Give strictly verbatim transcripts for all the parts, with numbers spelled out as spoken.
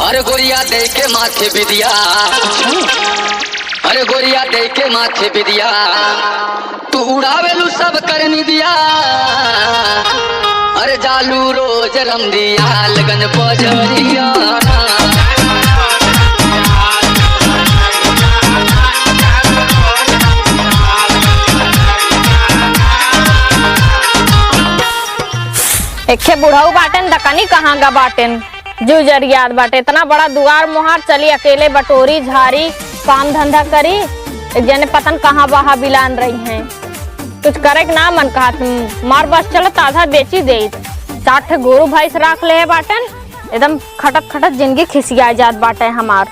अरे गोरिया दे के माथे बिदिया, अरे गोरिया दे के माथे बिदिया, तू उड़ावेलू सब कर निदिया। अरे जालू रोज रमदिया लगन बजरिया। एखे बुढ़ऊ बाटेन, दकनी कहाँ गा बाटेन? जू जरियात बाटे, इतना बड़ा दुआर मोहार, चली अकेले बटोरी झारी, काम धंधा करी। एक जने पतन कहाँ बहा बिलान रही हैं, कुछ करे के ना मन कहत। हम्म, मार बस चलत आधा बेची दे, चार ठे गोरू भैंस राख ले बाटेन, एकदम खटत खटत जिंदगी खिसिया जात बाटे हमार।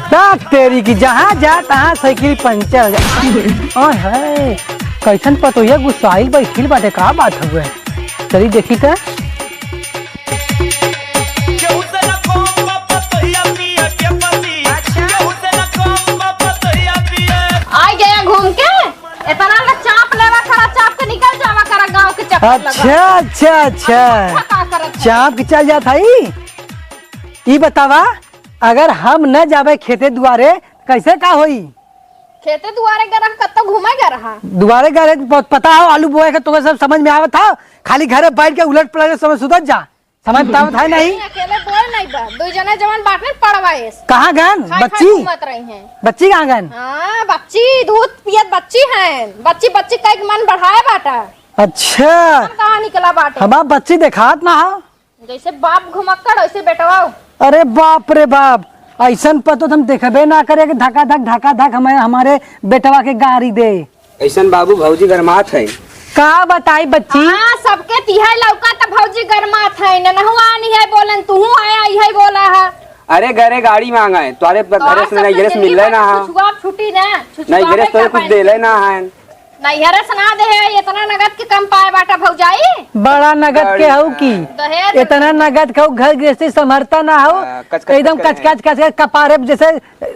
ताक तेरी की, जहाँ जा तहाँ साइकिल पंचर हो जा। ओए हाय, कैसन पतोहिया गुस्साइल बैठिल बाटे, का बात हुए? चली देखी त। केहू से न कम बा पतोहिया पिया के पति। अच्छा। केहू से न कम बा पतोहिया पिया। आ गया घूम के, इतना ना चाप लेवा करा, चाप के निकल जावा करा गाँव के चक्कर लगा। अच्छा, अच्छा, अच्छा। अच्छा, का करत है? चाप के चल जात हई। ई बतावा, अगर हम न जाबे खेते दुआरे, कैसे का होई? खेते दुआरे गए रहा, कत्तो घूमे गए रहा। दुआरे गए रहे, प-, पता हो आलू बोए के, तोके सब समझ में आवत था। खाली घरे बैठ के उलट पलट के समय सुधर जा, समझ में आवत है नहीं? नहीं, अकेले बोए नहीं बा, दो जने जवन बाटे पड़वाएस। कहाँ गन? खाए खाए बच्ची? घूमत रही हैं। बच्ची कहाँ गन? हाँ, बच्ची दूध पियत बच्ची हैं, बच्ची बच्ची कई के मन बढ़ाए बाटा। अच्छा। हम कहाँ निकला बाटे? हमार बच्ची देखात ना हो। जैसे बाप घुमक्कड़, वैसे बेटवा। अरे बाप रे बाप, ऐसन पतो तो हम देखबे ना करे कि धका धक, धका धक हमें, हमारे बेटवा के गारी दे। ऐसन बाबू भौजी गरमात है। का बताई बच्ची? हाँ, सबके तिहाई लौका त भौजी गरमात है, ननहुआ नहीं है बोलन, तुहू है, आई है बोला है। अरे घरे गाड़ी मांगा है, तोरे घरे से नहीं, घरे से मिलले ना है। छुआ छुट्टी ना, छुआ नहीं, घरे से तोरे कुछ देले ना है। नैहरे से ना दे है, इतना नगद के कम पाए बाटा भौजाई। बड़ा नगद के हऊ की? दहेज। इतना नगद के हऊ, घर गृहस्थी संभरता ना हऊ। हाँ, कच, कच, एकदम कच, कच, कच, कच, कपारे पे जैसे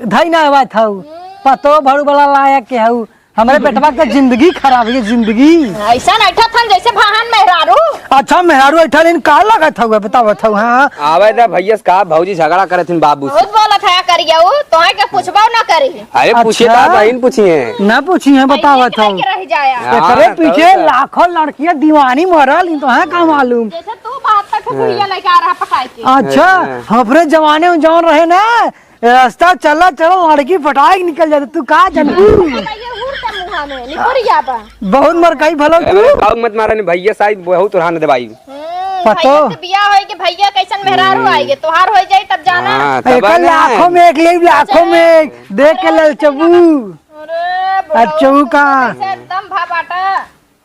धई ना आवत हऊ। हम्म। पतो भरू बड़ा लायक के हऊ। हमरे बेटवा के जिंदगी खराब है, जिंदगी। ऐसा ऐठा थन जैसे भाहन मेहरारू। अच्छा, मेहरारू ऐठा लेकिन का लागत हऊ, बतावत हऊ, हाँ? आवे दे भैया से कहा, भौजी झगड़ा करत हिन बाबू से। बहुत बोलत है करिया, ऊ तोहे के पूछबो ना करी। अरे पूछिए, अच्छा। तो बहिन पूछिए। ना पूछी है, बतावत हऊ। रह जाया। हाँ, एकरे पीछे लाखों लड़कियां दीवानी मरल, इन तोहे का मालूम? जैसे तू बात तक भैया लेके आ रहा पकाए के। अच्छा, हाँ। हमरे जमाने में जौन रहे ना, रास्ता चला चला लड़की पटाए के निकल जाते, तू का जानबू? ये हुर के मुँहा में निपुरिया बा। बहुत मरकाई भलो तू। अरे, भाव मत मारा, नहीं भैया साहब बहुत रहने दे भाई। हम्म, पतो? भैया के बियाह होई कि भैया कैसन मेहरारू हम्म। आई गे, तोहार होई जाई तब जाना। हाँ, तब एकर आना। लाखों में एक ले, लाखों में एक, देख के ललचबू। अरे, आ, चौका। कैसे एकदम भा बाटा।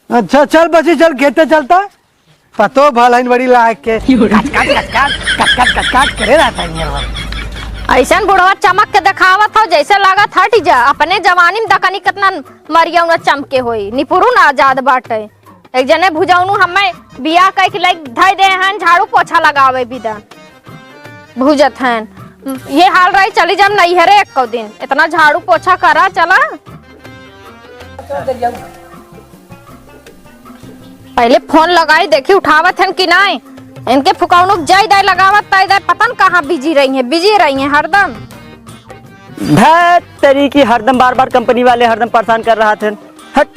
अच्छा, चल बच्ची, चल खेते चलता। पतो भलइन बड़ी लायक के। कच, कच, कच, कच, कच, कच, कच, कच करे रहता है ये लोग। ऐसन बुढ़वा चमक के देखावत हो, जैसे लागत हट जा। अपने जवानी में दकनी कितना मरियौना चमके होई, निपुरुन आजाद बाटे। एक जने भुजौनू हमें बियाह कइके लइके धइ दे हन, झाड़ू पोछा लगावे बिदा भुजत हन। ये हाल रही, चली जाम नैहरे एको दिन, इतना झाड़ू पोछा करा, चला। पहले फोन लगाई, देखी उठावत हन कि नाई। इनके फुकौनू जाई दाई लगावत ताई दाई, पता न कहाँ बिजी रही हैं, बिजी रही हैं हरदम। धत तेरी की, हरदम बार बार कंपनी वाले हरदम परेशान कर रहा थे। हट।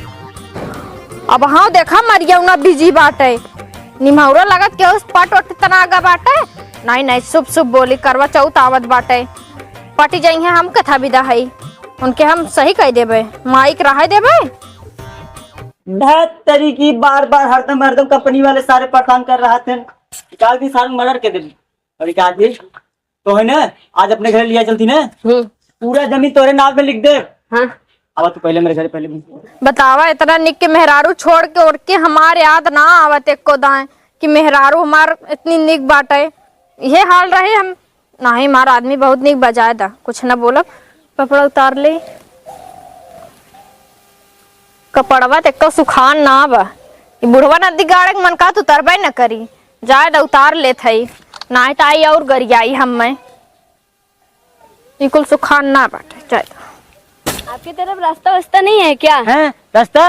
अब हाँ देखा मरियौना बिजी बाटे। निमहौरा लगत के उस पट वट तना आगा बाटे। नहीं, नहीं, शुभ, शुभ बोली, करवा चौथ आवत बाटे। पटी जइहें हम कथा बिदा हई। उनके हम सही कह देबे। माइक रहे देबे। धत तेरी की, बार बार हरदम, हरदम कंपनी वाले सारे परेशान कर रहा थे। काल भी सारे मर्डर के देबे। और एक आदमी तो है ना, आज अपने घर लिया चलती ना, हम्म। पूरा जमीन तोरे नाम पे लिख दे। हाँ। अब तू पहले मेरे घर पहले भी। बतावा, इतना निक के मेहरारू छोड़ के ओढ़ के हमार याद ना आवत एको दाएं कि मेहरारू हमार इतनी निक बाटे। ये हाल रहे हम, नाही, हमार आदमी बहुत निक बजाए दा, कुछ ना बोलब। कपड़ा उतार ले। कपड़वा त एको सुखान ना बा। ई बुढ़वा नदी गाड़े के मन का त उतरबे न करी। जाए दा उतार लेत हई, नाहीं त आई और गरियाई हम्मे। ई कुल सुखान ना बाटे, जाए दा। आपकी तरफ रास्ता वास्ता नहीं है क्या? हैं? रास्ता?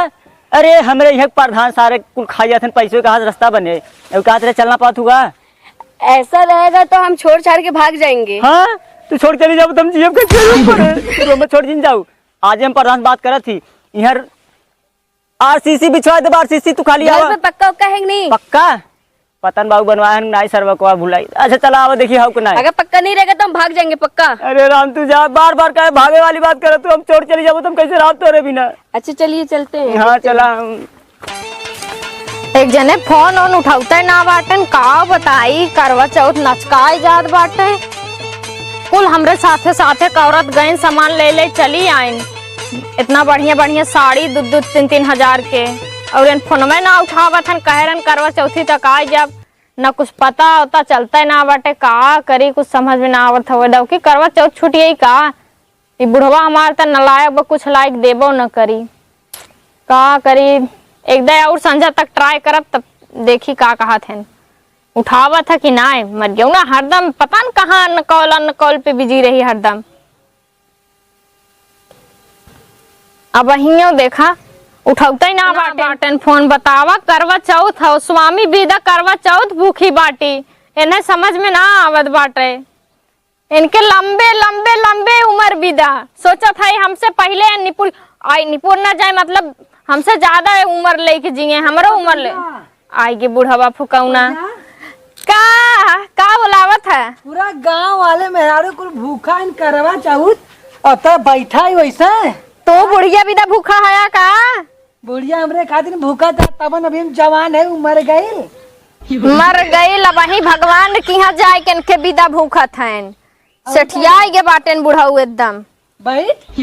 अरे, हमरे इहे प्रधान सारे कुल खाई जाथन, पैसों के हाथ रास्ता बने। एगो कहत रहे, चलना पात हुआ? ऐसा रहेगा तो हम छोड़ छाड़ के भाग जाएंगे। हाँ, तू छोड़ चली जाबू तो हम जियब कैसे? रूम पर, रूम में छोड़ जिन जाऊ। आज हम प्रधान से बात करत ही, इहर आरसीसी बिछवा दे, आरसीसी, तू खाली घर आवा। पे पक्का उक्का है कि नहीं? पक्का? पता न बाबू बनवाए हैं कि नाई, सरवा को भुलाई। अच्छा चला आवा, देखी हाउ कि नाई। अगर पक्का नहीं रहेगा तो हम भाग जाएंगे, पक्का। अरे राम, तू जा, बार बार कहे भागे वाली बात करत, तू हम छोड़ चली जाबू तो हम कैसे रहब तोरे बिना? अच्छा चलिए चलते हैं, हाँ, देखते हैं। चला हम। एक जने फोन ओन उठावते ना बाटन, का बताई, करवा चौथ नचकाए जात बाटे। कुल हमरे साथे साथे औरत गइन सामान ले ले चली आइन, इतना बढ़िया बढ़िया साड़ी दू दू तीन तीन हजार के, और इन फोनवे ना उठावत हन, कहे रहन करवा चौथी तक आ जब, न कुछ पता होता चलते ना बाटे, का करी कुछ समझ में ना आवत हवे। दौकी करवा चौथ छूट गई का? ई बुढ़वा हमार त नालायक बा, कुछ लायक देबो न करी। का करी, एक दे और संझा तक ट्राई करब, तब देखी का कहत हन। उठावत है कि नाय, मर गयो ना, हरदम पता न कहाँ न कॉल न कॉल पे बिजी रही हरदम। अब हियो देखा, उठौते ना बाटेन। बाटेन फोन। बतावा, करवा चौथ हो, स्वामी विदा करवा चौथ भूखी बाटी, इन्हें समझ में ना आवत बाटे। इनके लंबे, लंबे, लंबे उम्र विदा। सोचत है हमसे पहिले निपुर, आई निपुर ना जाए, मतलब हमसे ज्यादा उम्र लेके जिए, हमरो उम्र ले। आई गे बुढ़वा फुकौना। का, का बोलावत है? पूरा गांव वाले मेहरारू कुल भूखा इन करवा चौथ, और तब बैठा ही वैसे। तो बुढ़िया विदा भूखा हया का? बुढ़िया हमरे खातिर भूखा था, तबन अभी हम जवान है, उ मर गइल। मर गइल, अब वहीं भगवान के यहाँ जाए के इनके विदा भूखत हैं। सेठियाई गे बाटेन बुढ़ऊ एकदम। बैठ।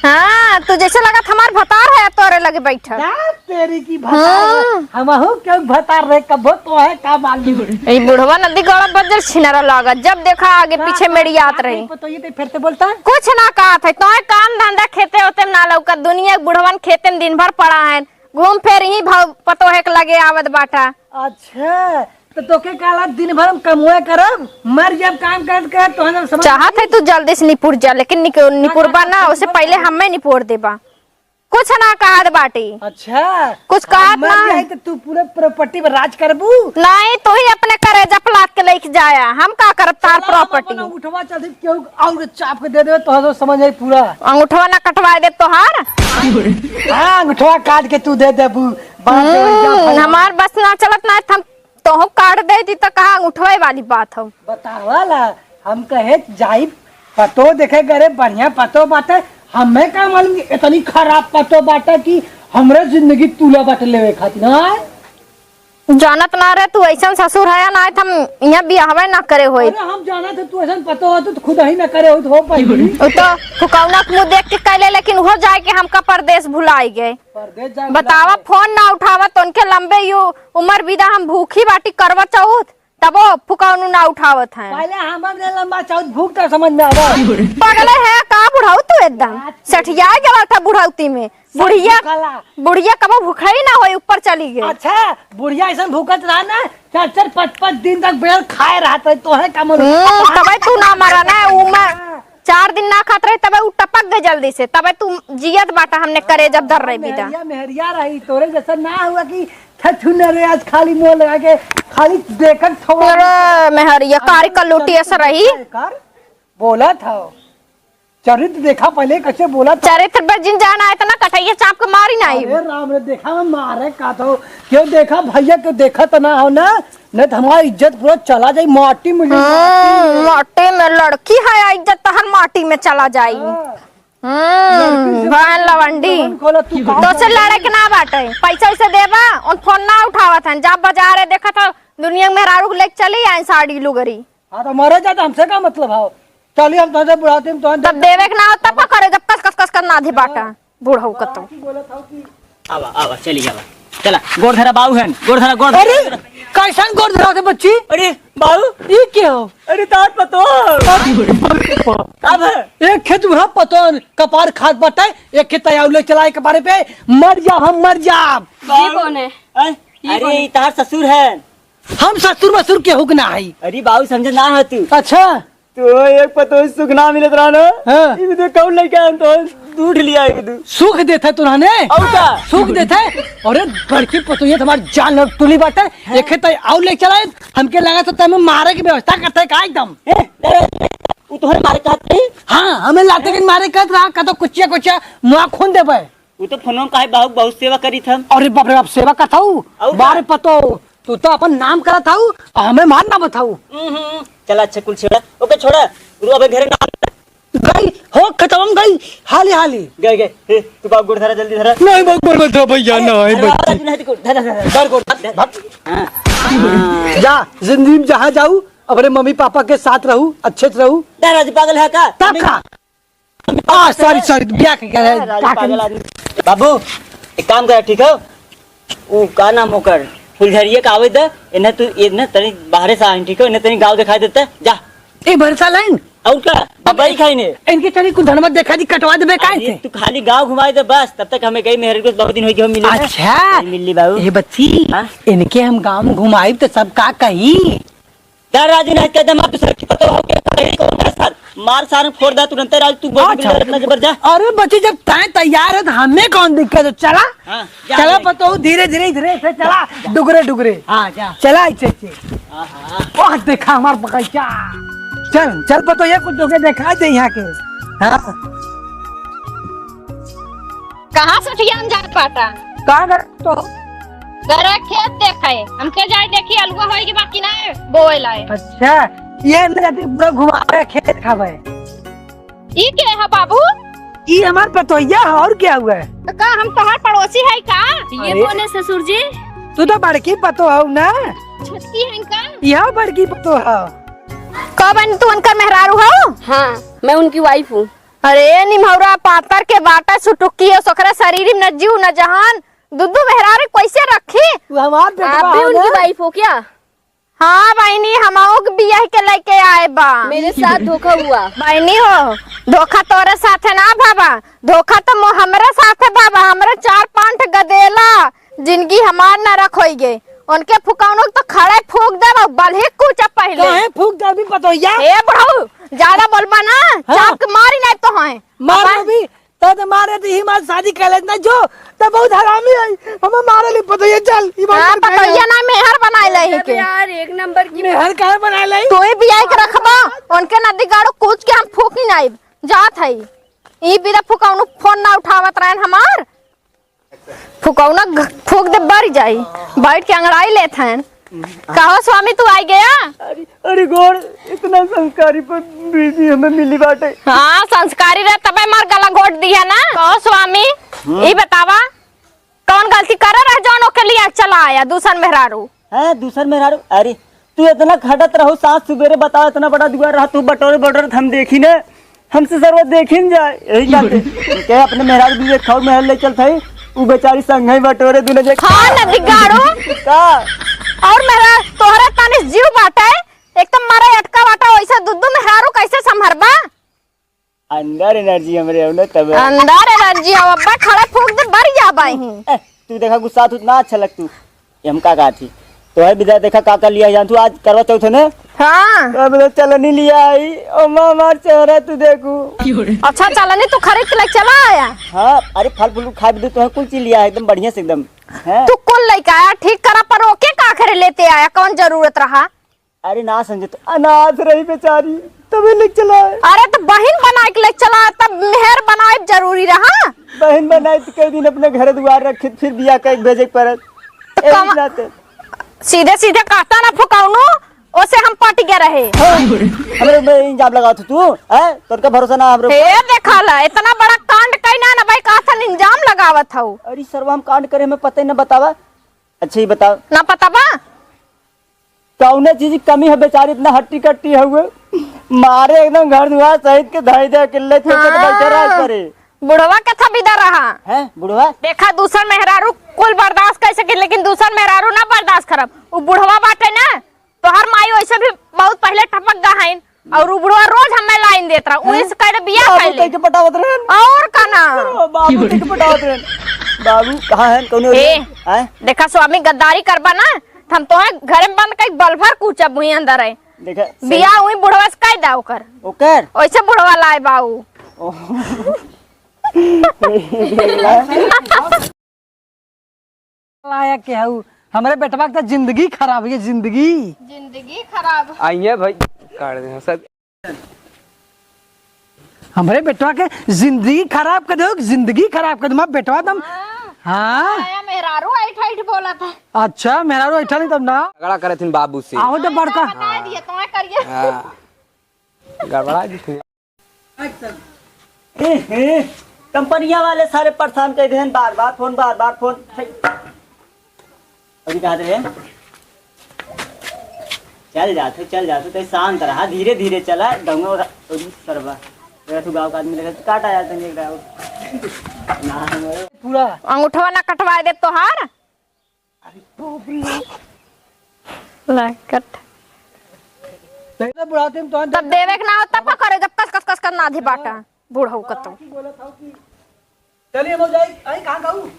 हाँ, तू जैसे लगत हमार भतार है, तोरे लगे बैठल। ना तेरी की भतार है। हाँ। हमहू के भतार रहे, कबो तो है का मालूम। ई बुढ़वा नदी गड़ा बजर छिनरा लागत, जब देखा आगे पीछे मेड़ियात रही। तो ये तो फिर से बोलता है। कुछ ना कहत है, तोहे काम धंधा खेते होते ना लौकत, दुनिया के बुढ़वन खेते में दिन भर पड़ा है, घूम फिर ही भाव पतोहे के लगे आवत बाटा। अच्छा, तो तोके काला दिन भर हम कमवे करब, मर जब काम करत करत, तोहन जब समझ चाहत है तू जल्दी से निपुर जा, लेकिन निक-, निपुरबा ना, ओसे पहिले हमें निपोर देबा। कुछ ना कहत बाटी। अच्छा, कुछ कहत ना। मर जाए तो तू पूरे प्रॉपर्टी पर राज करबू? नहीं, तू ही अपने करेजा पलाट के लेके जाया, हम का करब तार प्रॉपर्टी? उठवा चल, केहू और के चाप के दे देबे, तोहर समझ आई पूरा। अंगूठवा ना कटवा दे तोहार। हाँ, अंगूठवा काट के तू दे देबू। बाप रे, हम्म, जा भाई। हमार बस ना चलत ना, हम तोहू काट देती त कहाँ उठवे वाली बात हो। बतावा ला, हम कहे जाई पतो देखे करे, बढ़िया पतो बाटे, हमें का मालूम कि इतनी खराब पतो बाटे कि हमरे जिंदगी तूला बाटे लेवे खातिर, हाँ? जानत ना रहे तू ऐसन ससुर है ना, त हम यहाँ बियाहवे ना करे होई। अरे हम जानत है तू ऐसन पतो हो तो खुद ही ना करे होई तो हो पाई। उ तो फुकौना के मुँह देख के कहले, लेकिन उहो जाए के हमका परदेस भुलाई गए। परदेस जाए बतावा, भुलाई गए। फोन ना उठावत, उनके लंबे यू उम्र विदा हम भूखी बाटी करवा चौथ, तबो फुकौनू ना उठावत हैं। पहले हम अपने लंबा चौथ भूख तो समझ में आवा। पगले है का बुढ़ऊ तू एकदम? रात के सठिया गया था बुढ़ौती में। सब बुढ़िया, भूखला। बुढ़िया कबो भूखई ना होई, ऊपर चली गई। अच्छा, बुढ़िया ऐसन भूखत रहा ना, चार चार पाँच पाँच दिन तक बेल खाए रहत है, तोहे का मन? हम्म, तबे तू ना मरा ना, उम्र चार दिन ना खात रही, तबे उ टपक गए जल्दी से, तबे तू जियत बाटा, हमने करे जब धर रही विदा। मेहरिया, मेहरिया रही, तोरे जैसा ना हुआ कि थथुन रे आज खाली मुंह लगा के खाली देखत थवा। अरे मेहरिया, कारी का लूटी ऐसा रही। कर, बोला था। चरित्र देखा पहले कैसे बोला था। चरित्र पर जिन जाना है तो ना कटैया चाप के मारी ना आई। अरे राम रे, देखा मैं मारे का तो। क्यों देखा भैया, क्यों देखा तो ना हो ना। नहीं तो हमारी इज्जत पूरा चला जाई माटी में, हम्म, माटी में। माटी में लड़की है, इज्जत तहर माटी में चला जाई। हाँ। हम्म, लड़की से भान लवंडी। जबान खोला, तू कहाँ तो से जाने? लड़े के ना बाटे, पैसा वैसे देबा, उन फोन ना उठावत हन, जा बाजारे देखत हो, दुनिया में मेहरारू के लेके चली आए साड़ी लुगरी। हाँ, तो मरे जाए तो हमसे का मतलब है? चलिए हम तोहसे बुढ़ाती में तोहन तब देवे के ना हो, तब का करे, जब कस कस कस कर ना दे बाटा। बूढ़ऊ कतो। आवा, आवा, चली आवा। चला, गोड़ धरा बाऊ हन, गोड़ धरा, गोड़ धरा, अरे, गोड़ धरा। कैसन गोड़ धरा थे बच्ची? अरे, बाऊ। ई के हो? अरे, तार पतो। अब एक खेत बुढ़ा पतो कपार खात बाटे, एक खेत आउले चलाए के बारे पे, मर जा, हम मर जा। ये कौन है? हैं? ये अरे, कौन है? ई तार ससुर है। हम ससुर मसुर केहू के ना हई। अरे, बाऊ समझे ना हो तू। अच्छा। तो एक पतोह सुख ना मिलत रहा ना। हाँ। ई भी देख कौन लइका है तो। तू उठ लिया एक दू। सुख देत है तोरा ने। और का? सुख देत है। अरे बड़की पतोहिया त हमार जान टुली बाटे। हाँ। एके त आउ ले चला, हमके लगा त तमे मारे के व्यवस्था करते का एकदम। ए, अरे, उ तोहरे मारे कहत रही? हाँ, हमें लाते के मारे कहत रहा, का तो कुचिया कुचिया मुआ खून देबे। उ तो फोनो में काहे बाबू बहुत सेवा करी था। अरे बाप रे बाप, सेवा करत हऊ? और का? बारे पतो, तू तो अपन नाम करत हऊ, और हमें मार ना बताऊ। हम्म, चला अच्छा कुल छोड़ा, ओके छोड़ा, रू अबे घरे ना। गई, हो खतम गई, हाली हाली। गए, गए, ए, तू बाबू गोड़ धरा, जल्दी धरा। नहीं बाबू, गोड़ मत धरा भैया, ए, नहीं अरे बाबू। बाबा, तू नहीं, तू धरा, धरा, धरा। धर गोड़, धर, धर। हाँ। जा, जिंदगी में जहाँ जाऊ, अपने मम्मी पापा के साथ रहू, अच्छे से रहू। धरा जी, पागल है का? तब का? आ, sorry, sorry, ब्याह के क्या है? अरे, राजू का पागल करी? आदमी। बाबू, एक काम कर, ठीक है? उ का नाम ओकर? फुलझरिया का आवे दे, इन्हें तू, इन्हें तनी बाहरे से आइन, ठीक है? इन्हें तनी गाँव दिखाई देते, जा। ए, भरसा लाइन? और का? अब बबई खाई ने। इनके तनी कुल धनवा देखा दी, कटवा देबे काहे अरे, थे? तू खाली गाँव घुमाई दे बस, तब तक हमें कई मेहर को बहुत दिन हो गए मिले ना। अच्छा। नहीं मिलली बाबू। ए बच्ची, हाँ? इनके हम गाँव में घुमाई तो सब का कही? डर राजू नहीं कहते, मार तू सर की पता हो गया, कहीं कौन है सर? मार सारे फोड़ दा तुरंत राजू, तू बोल अच्छा। बिल्ला इतना जबर जा। अरे बच्ची, जब तय तैयार है तो हमें कौन दिक्कत है? चला। हाँ, जा चला भाई। पतो, धीरे धीरे धीरे से चला, जा। डुगरे डुगरे। हाँ, जा। चला ऐसे ऐसे। हाँ, हाँ। वाह, देखा हमार बगीचा। चल, चल पतो, ये कुछ तोके देखा दे यहाँ के। हाँ। कहाँ से ठियान जात बाटा? का कर तो? गरा खेत देखे, हमके जाए देखी अलुआ होई कि बाकी ना बोए लाए। अच्छा, ये न जाती पूरा घुमावे खेत खावे। ई के है बाबू? ई हमार पतोहिया है, और क्या हुआ है? तो का हम तोहार पड़ोसी है का? ये अरे। कौन है ससुर जी? तू तो बड़की पतो हो ना? छोटकी है का? यह बड़की पतो हो। कब तू उनकर मेहरारू हो? हाँ, मैं उनकी wife हूँ। अरे निमहौरा पातर के बाटा सुटुकी है, सोकरा शरीर में न जीव न जहान, दुद्दू मेहरारू कैसे रखी? तू हमार बेटवा आप भी हो उनकी ना? Wife हो क्या? हाँ बहिनी, हमहू के बियाह के लेके आए बा। मेरे साथ धोखा हुआ। बहिनी हो, धोखा तोरे साथे ना बाबा, धोखा तो मो-, हमरे साथे बाबा, हमरे चार पांच गदेला, जिंदगी हमार नरक होई गे। उनके फुकौनो तो खड़े फूक देब, बल्हे कूचा पहले। काहे फूक देबी पतोहिया? ए बुढ़ऊ, ज्यादा बोलबा ना, हाँ। चाप के मारी नहीं तो है। मार हमार देबी, तब तो मारे तो ही हमार शादी कर लेत ना जो, तब बहुत हरामी है। हमें मारे ले पतोहिया, चल, ई बात हाँ, कर खाएगा। पतोहिया ना मेहर बनाए ले ही के। यार, एक नंबर की मेहर काहे बनाए ले? तू ही बियाह के रखबा, उनके नदी गाड़ू कूच के हम फूक ही नहीं जात है। ई बिना फुकौनो फोन ना उठावत रहन हमार। फुकौना घ-, फूक दे बर जाई, बैठ के अंगड़ाई लेत हैं। कहो स्वामी तू आई गया? अरे, अरे गोड़, इतना संस्कारी पर बीजी हमें मिली बाटे। हाँ, संस्कारी रहे तबे मार गला घोट दिया ना। कहो स्वामी, हम्म। ई बतावा, कौन गलती करे रहे जौन ओके लिए चला आया दूसर मेहरारू? हैं, दूसर मेहरारू? अरे, तू इतना खटत रहो, साँझ सुबेरे बताओ, इतना बड़ा दुआर रहा, तू बटोरे बटोरे हम देखी ने, हमसे सरवा देखी न जाए, यही कहते। के अपने मेहरारू भी एक खाऊ मेहर ले चलत है, उ बेचारी संग ही बटोरे दुनो जे। हाँ, नदी गाड़ू। का? और मेहरा, तोहरा ताने जीव बाटे, एक तो मारा अटका बाटा, वैसे दुद्दू मेहरारू कैसे संभरबा? अंदर energy हमरे हो ना तब। अंदर energy हो, अब्बा खड़ा फूक दे, बर जाबा ही। ए, तू देखा गुस्सा तू ना अच्छा लग तू। ये हम का कहा थी? तो है विदा देखा का कर लिया जान तू आज करवा चौथ ने? हाँ। तो बोले चलनी लिया आई। ओ माँ हमार चेहरा तू देखू। अच्छा चलनी तू खरीद के ले चला आया? हाँ, अरे फल फूल खाए भी दे तो है कुल चीज लिया है एकदम बढ़िया से एकदम। हैं? तू कुल लेके आया ठीक करा पर ओके का करे लेते आया कौन जरूरत रहा? अरे ना समझे तो अनाथ रही बेचारी, तबे लेके चला है। अरे तो बहिन बनाए के लेके चला, तब मेहर बनाए जरूरी रहा। बहिन बनाए तो कई दिन अपने घर दुआर रखे, फिर बियाह कई भेजे के पड़त। तो यही कम-, नाते। सीधे सीधे कहता ना फुकौनो, ओसे हम पट गए रहे। हाँ, हमरे ऊपर इल्जाम लगावत हो तू, हैं? तोर का भरोसा ना हमरे ऊपर। हे देखा ला, इतना बड़ा कांड कई ना ना भाई, का था इल्जाम लगावत हऊ। अरे सरवा हम कांड करे हमें पता ही ना बतावा। अच्छा ही बताओ। ना पता बा? कौने चीज की कमी है बेचारी, इतना हट्टी कट्टी है वो। मारे एकदम घर दुआर सहित के धई दे अकेले, चुप चुप बैठे रह करे। बुढ़वा के था बिदा रहा। हैं, बुढ़वा? देखा, दूसर मेहरारू कुल बर्दाश्त कर सके, लेकिन दूसर मेहरारू ना बर्दाश्त करब। उ बुढ़वा बाटे ना, तोहर माई वैसे भी बहुत पहले टपक गा हईन, और उ बुढ़वा रोज हमें लाइन देत रहा, उहे से कहले बियाह बाबू कइले। तैके पटावत रहन। और का ना? बाबू तैके पटावत रहन। बाबू कहाँ हैं? कौन हो ए, हैं? देखा स्वामी गद्दारी करबा ना, त हम तोहे घरे में बंद कई बल भर कूचब हुई अंदर है। देखा, सही। बियाह हुई बुढ़वा से कह दा ओकर। ओकर? ओइसे बुढ़वा लाए बाऊ। ओह। लाया के हऊ, हमरे बेटवा के तो जिंदगी खराब है, जिंदगी। जिंदगी खराब। आइए भाई, काट दे सब। हमरे बेटवा के जिंदगी खराब कर दो, जिंदगी खराब कर दो। मैं बेटवा तुम, हाँ। हाँ। आया मेहरारू ऐठ ऐठ बोला था। अच्छा, मेहरारू ऐठा नहीं तब ना। झगड़ा करे थिन बाबू से। आहो तो बड़का। बता दिए, तुम्हें करिए। हाँ। गड़बड़ा जी थी। ए, ए, कंपनिया वाले सारे परेशान कर देहन, बार बार फोन, बार बार फोन। अभी कहा रहे, चल जाते, चल जाते, तो शांत रहा, धीरे धीरे चला, दंगा उड़ा, अरे सरवा, अगर तू गाँव का आदमी लगे, तो काटा जाता नहीं, एक राउंड। ना, हमारे पूरा अंगूठवा ना कटवा दे तोहार। अरे बाप रे। ला, कट। पहले बुढ़ाते में तो तब देवे के ना हो, तब का करे, जब कस, कस, कस, कस ना धी बाटा, बूढ़ऊ कतो। चलिए, हम जाए, आई, कहाँ का हूँ?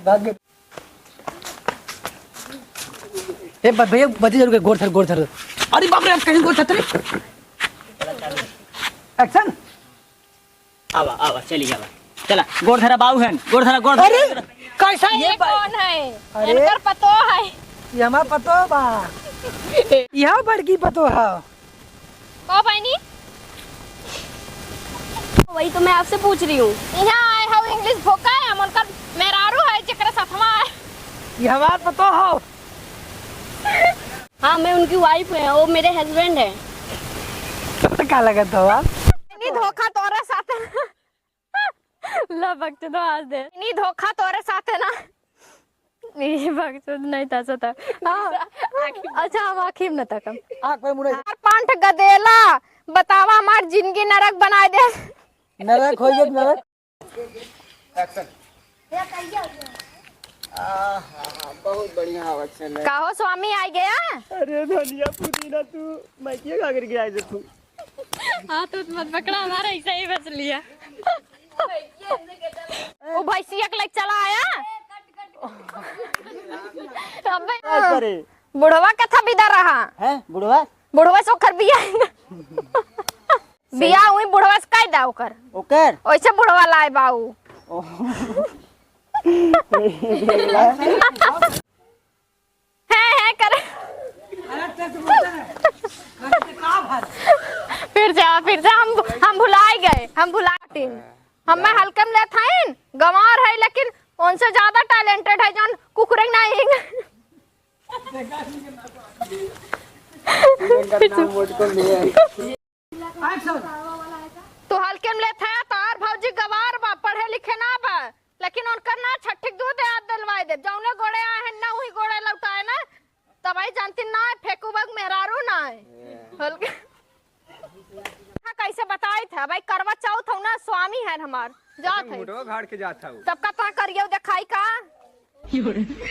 भाग गए। ए, ब-, भैया, बजे जरूर के, गोड़ धर, गोड़ धर। अरे बाप रे, आप कहीं गोड़ धरते रे। Action। आवा, आवा, चली आवा। चला, गोड़ धरा बाऊ हन, गोड़ धरा, गोड़ धरा, अरे, गोड़ धरा। कैसा ये ये बा-, कौन है? अरे। इनकर पतो है। ये हमार पतो बा। यह बड़की पतो है। का बहिनी? वही तो मैं आपसे पूछ रही हूँ। यहाँ आए हो English भोका है, हम उनकर मेहरारू है, जेकरे साथ में आए। ये हमार पतो हो। हाँ, मैं उनकी wife है, वो मेरे husband है। तो का लगत हो आप? नहीं, धोखा तोरे साथ है। ला बकचोदो आज दे। नहीं, धोखा तोरे साथ है ना। ये बकचोद नहीं था सता। हाँ। अच्छा, हम आँखी में न तकम। आँख पे मुड़े। हमार पांठ गदेला, बतावा हमार जिंदगी नरक बनाए दे। नरक हो गया नरक। Action। आहा, बहुत बढ़िया आवत चल रहा है। काहो स्वामी आ गया? अरे धनिया पुदीना तू मैं क्या खा करके आए थे तू? हाथ उत मत पकड़ा, हमारा ऐसा ही बस लिया। वो भैंसिया के लेके चला आया। अबे, का करे? बुढ़वा के था बिदा रहा। हैं, बुढ़वा? बुढ़वा से ओकर बिया। बिया उही बुढ़वा से कह दा ओकर। ओकर? ओइसे बुढ़वा लाए बाऊ। ओ। है, है, करे। फिर से, फिर से, हम, हम भुलाए गए, हम भुलाए। हम मैं हल्के में लेत हईन, गंवार है, लेकिन उनसे ज्यादा talented है, जौन कुकुरे नहीं। इनका नाम वोट को ले आए। Action। तू हल्के में लेत है, तार भौजी गवार बा, पढ़े लिखे ना बा, लेकिन उनकर ना छठी के दूध याद दिलवाए दे, जौने गोड़े आए हैं ना, वही गोड़े लौटाए ना, तब आई जानती ना है, फेंकू बग मेहरारू ना है। हल्के। हाँ, कैसे बताई था भाई, करवा चौथ हो ना, स्वामी है हमार, जात है। मुंडवा गाड़ के जात हूँ। तब का तो करियो देखाई का?